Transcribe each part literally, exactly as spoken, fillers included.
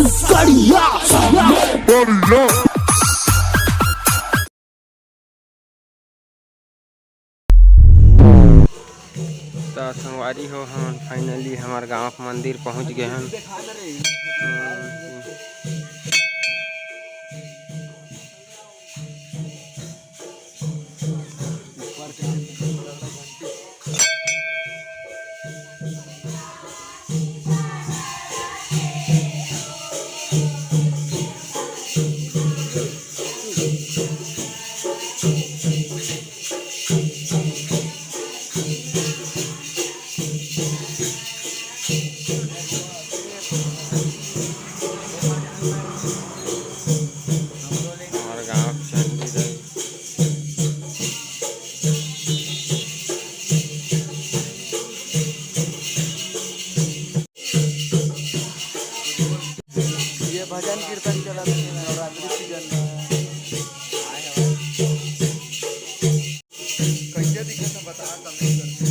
बढ़िया। त संगवारी हो, हमन finally हमर गांव के मंदिर पहुंच गए हन। हमर गांव के चंडी दाई। ये भजन कीर्तन चलत हे नवरात्रि सीजन में। कइसे दिखत हे बता, comment करके।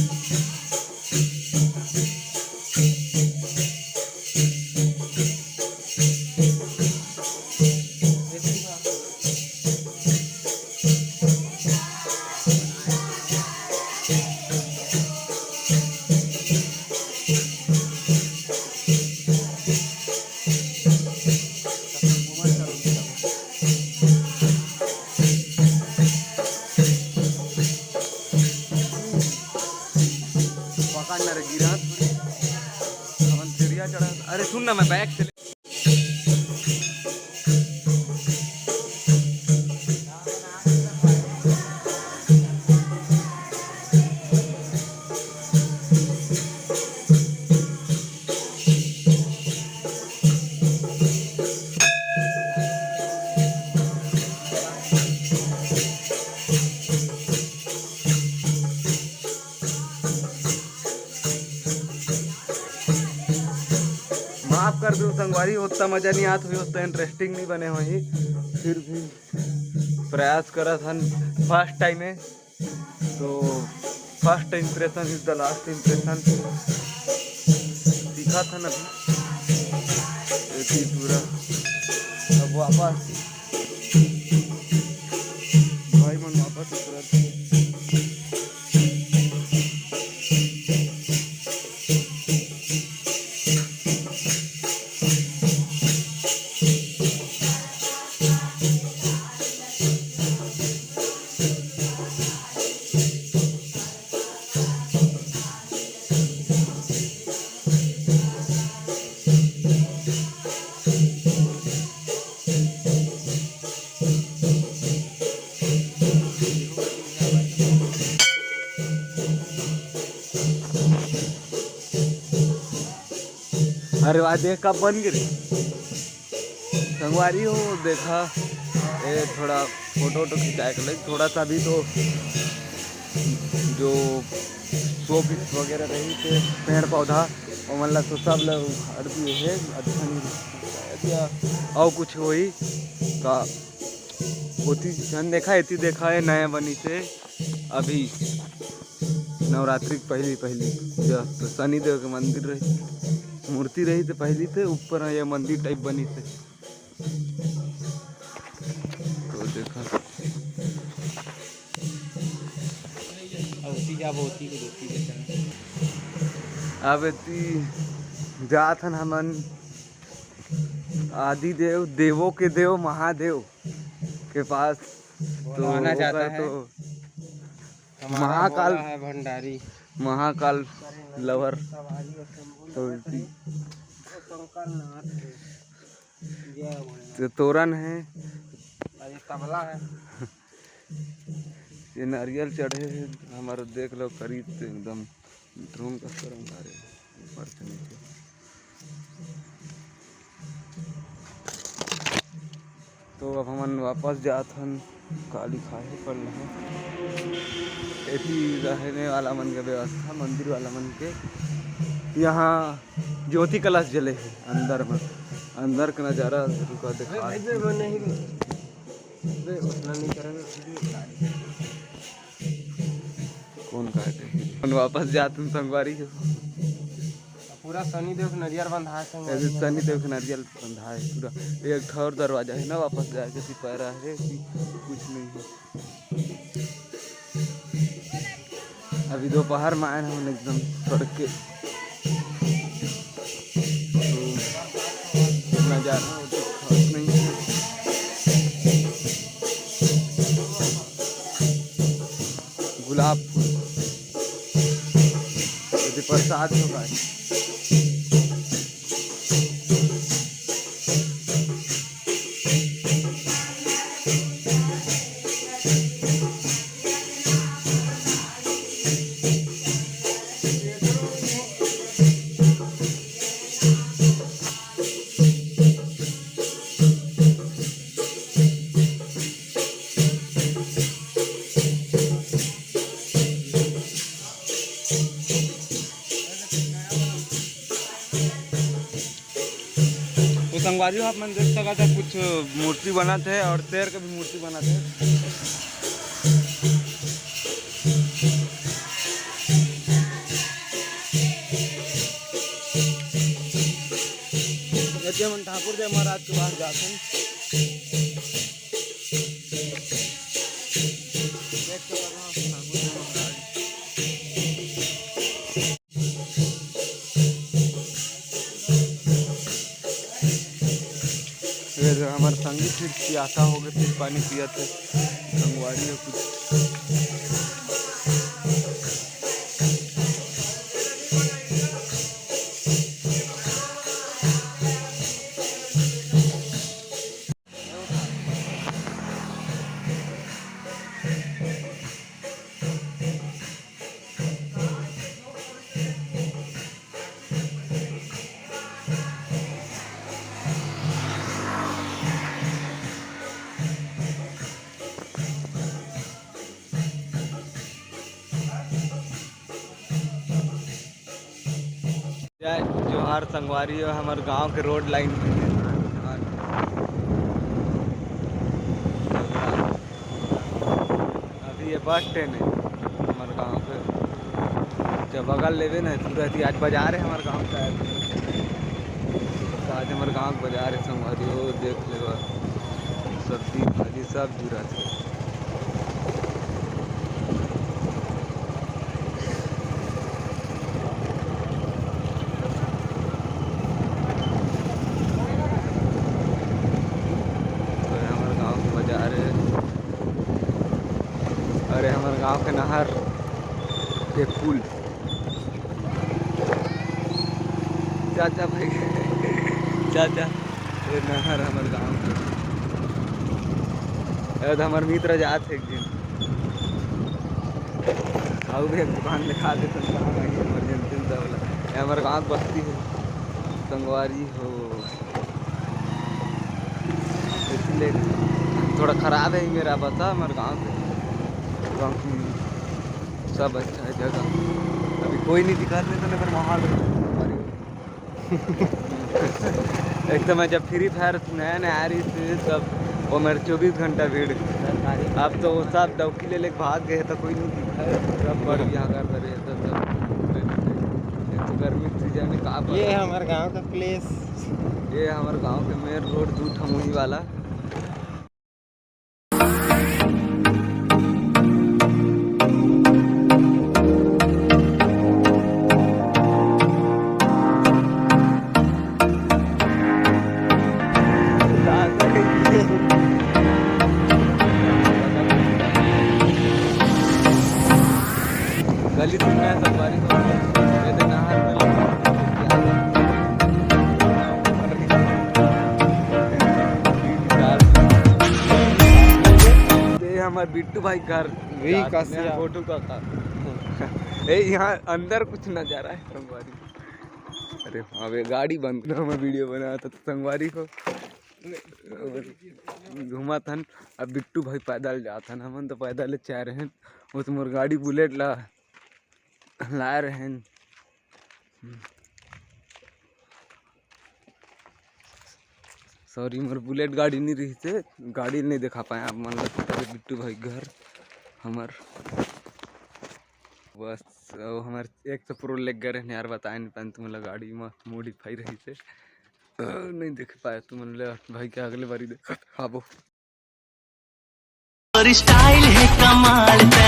पकड़ ना रे, गिरा थोड़ी। अपन सीढ़िया चढ़ा। अरे सुन ना, मैं बैग से माफ कर दो संगवारी, उतना मजा नहीं आत हुई, उतना इंटरेस्टिंग नहीं बने हुई, फिर भी प्रयास करत हन। फर्स्ट टाइम है तो first impression is the last impression। दिखा था ना अभी। ये चीज पूरा अब वापस भाई मन वापस उतरत हे। अरे वाह, देख कब बन गे रे। संगवारी हो, देखा, ए, थोड़ा फोटो वोटो खिंचाए के लगे, थोड़ा सा भी तो जो शो पीस वगैरह रही थे, पेड़ पौधा, ओमन ला तो सब ला उखाड़ दिए हे। अच्छा नहीं दिखता है या और कुछ होही का, ओती झन देखा, एती देखा, ये नया बनी से अभी नवरात्रि के पहली पहली पूजा तो शनिदेव के मंदिर रही, मूर्ति रही तो पहली से ऊपर ये मंदिर टाइप बनी से। तो देखा, अब एती जाबो, ओती के देखी के चल। अब एती जात हन हमन आदि देव, देवों के देव महादेव के पास। तो बोलवाना चाहता ओकर है। तो हमारा महाकाल भोला है भंडारी। महाकाल लवर। तो इसी शंकर नाथ है। जय भोलेनाथ। तो तोरन है। अरे तबला है। ये नारियल चढ़े है, हमारा देख लो करीब से एकदम ड्रोन का तरह उतारे ऊपर से नीचे। तो अब हमन वापस जात हन, काली खाए पड़ना है। एती रहने वाला मन के व्यवस्था, मंदिर वाला मन के, यहाँ ज्योति कलश जले है अंदर में, अंदर का नजारा रुका देखा। बे, उतना नहीं करेंगे। कौन काटे? अपन वापस जात हन संगवारी हो। पूरा सनी देव के नरियर बंधा है संगवारी ऐसे मन। सनी देव के नरियर बंधा है पूरा। एक ठो और दरवाजा है ना, वापस जाके सिपाही रह रे, कि कुछ नहीं है। अभी दोपहर में आए हैं हम एकदम तड़के, तो नज़ारा तो खास नहीं है। गुलाब फूल, यदि प्रसाद होगा। तो संगवारी हो, आप मन देख सकत हे, कुछ मूर्ति बनत हे और शेर के भी मूर्ति बनत हे। यदि हमन ठाकुर देव महाराज के पास जाथन, देख सकत हो ठाकुर देव महाराज। ये जो हमर संगी फिर पियासा हो गए, फिर पानी पियत हे। संगवारी हो कुछ। जय जोहार संगवारी हो, हमर गांव के रोड लाइन में। अभी ये बस स्टैंड है हमर गांव के, जब बगल लेवे ना तुरंत ही। आज बाजार है हमर गांव का, तो आज हमर गांव के बाजार है संगवारी हो, देख लेवा सब्जी भाजी सब जुड़ा थे। अरे हमर गांव के बाजार है, अरे हमर गांव के नहर के पुल। चाचा भाई, चाचा, ये नहर हमर गांव के। अरे तो हमर मित्र जात हे एक दिन, खाऊ भी एक दुकान दिखा दे, तो कहाँ भाई इमरजेंसी में वाला। ये हमर गांव के बस्ती है, संगवारी हो। इसलिए थोड़ा खराब है मेरा बता, हमर गांव के, बाकी सब अच्छा है जगह। अभी कोई नहीं दिखा, नहीं तो नहीं, पर माहौल एकदम। जब फ्री फायर नया नया आ रही थी, तब वो मेरे चौबीस घंटा भीड़। अब तो वो सब डौकी ले लेके भाग गए, तो कोई नहीं दिखा है। सब बढ़िया कर रहे हैं, तो सब। एक तो गर्मी सीजन में का ये पता। हमर गांव का प्लेस। ये हमर गांव के मेन रोड दू ठमुही वाला। गली सुनना है संगवारी हो, ये तो नहर में ये हमारे बिट्टू भाई घर। वी कासिया। फोटो का, का। ए, यहाँ अंदर कुछ नजारा है संगवारी। अरे हाँ बे, गाड़ी बंद कर, मैं वीडियो बना था तो संगवारी हो घुमा थन। अब बिट्टू भाई पैदल जात हन, हमन तो पैदल चाह रहे हैं। वो तो मोर गाड़ी बुलेट ला लाए रहेन। सॉरी, मोर बुलेट गाड़ी नहीं रही थे, गाड़ी नहीं दिखा पाए आप मन ला। बिट्टू भाई घर हमर बस, वो हमर एक तो प्रो लेग गए रहे यार, बताए नहीं पाए तुमन ला, गाड़ी में मॉडिफाई रही से नहीं देख पाए तुमन ला भाई, के अगले बारी देखाबो। और स्टाइल है कमाल।